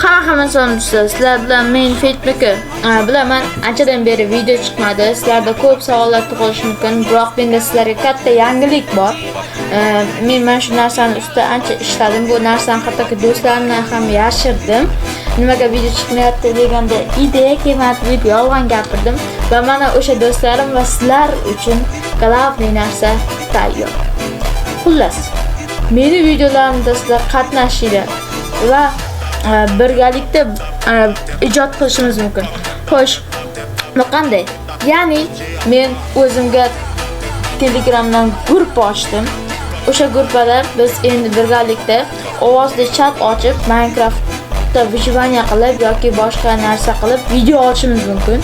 Hamma salom do'stlar. Sizlar bilan men Fate. Bilaman, anchadan beri video chiqmadi. Sizlarda ko'p savollar tug'ilishi mumkin, biroq menda sizlarga katta yangilik bor. Men mana shu narsani ustida ancha ishladim. Bu narsani hattoki do'stlarimdan ham yashirdim. Nimaga video chiqmayapti deganda ideya kelmadi deb yolg'on gapirdim va mana o'sha do'stlarim va sizlar uchun главный narsa tayyor. Xullas, meni videolarimda sizlar qatnashinglar va birgalikda ijod qilishimiz mumkin. Xo'sh, bu qanday? Ya'ni men o'zimga Telegramdan guruh ochdim. O'sha guruhda biz endi birgalikda ovozli chat ochib, Minecraftda выживание qilib yoki boshqa narsa qilib video olishimiz mumkin.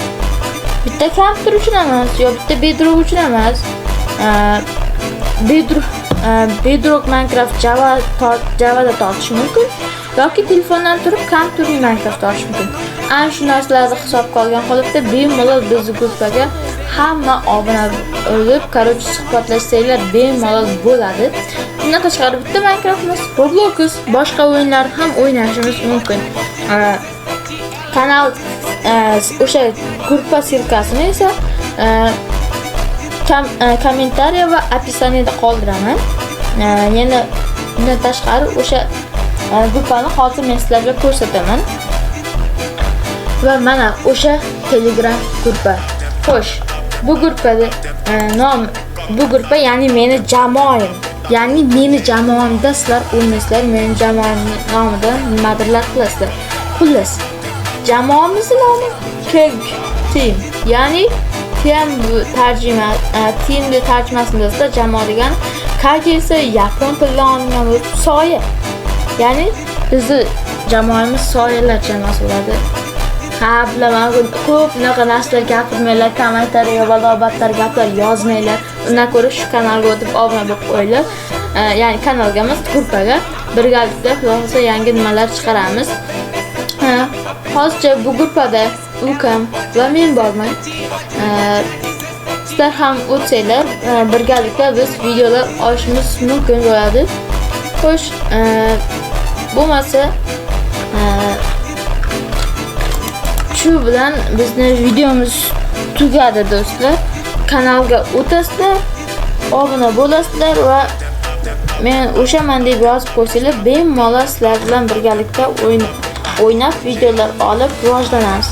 Bitta kompyuter uchun emas, yo bitta Bedrock uchun emas. Bedrock Minecraft Java'da tortish mumkin yoki telefondan turib kompyuterli Minecraft tortish mumkin. Ana shu narsalarni hisobga olgan holatda bemalol bizni gruppaga hamma obuna bo'lib, короче, suhbatlashsanglar bemalol bo'ladi. Bundan tashqari bitta Minecraft emas, Roblox, boshqa o'yinlarni ham o'ynashimiz mumkin. Kanal o'sha gruppa ссылка sini esa kommentariya va описание da qoldiraman. Yana bundan tashqari o'sha gruppani hozir men sizlarga ko'rsataman. Va mana o'sha Telegram gruppa. Xo'sh, bu gruppada nom bu gruppa, ya'ni meni jamoam. Ya'ni meni jamoamda sizlar o'ynaysizlar, meni jamoamning nomidan nimadirlar qilasizlar. Xullas, jamoamizni nomi Keg Team. Ya'ni team bu tarjima, team deb tarjimasida do'stlar jamoa degani, Kage esa yapon tilidan olingan bo'lib soya. Ya'ni bizni jamoamiz soyalar jamoasi bo'ladi. Ha, bilaman, ko'p bunaqa narsalar gapirmanglar, kommentariyaga balobatlar gaplar yozmanglar. Undan ko'ra shu kanalga o'tib obuna bo'lib qo'yinglar. Ya'ni kanalga emas, gruppaga birgalikda xudo xohlasa yangi nimalar chiqaramiz. Hozircha bu gruppada ukam va men borman. Sizlar ham o'tsanglar, birgalikda biz videolar olishimiz mumkin bo'ladi. Xo'sh, bo'lmasa shu bilan bizni videomiz tugadi do'stlar. Kanalga o'tasizlar, obuna bo'lasizlar va men o'shaman deb yozib qo'ysanglar, bemalol sizlar bilan birgalikda o'yin o'ynab videolar olib rivojlanamiz.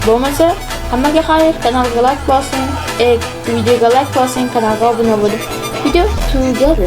Bo'lmasa, hammaga xayr, kanalga like bosing, videoga like bosing, kanalga obuna bo'ling. Video tugadi.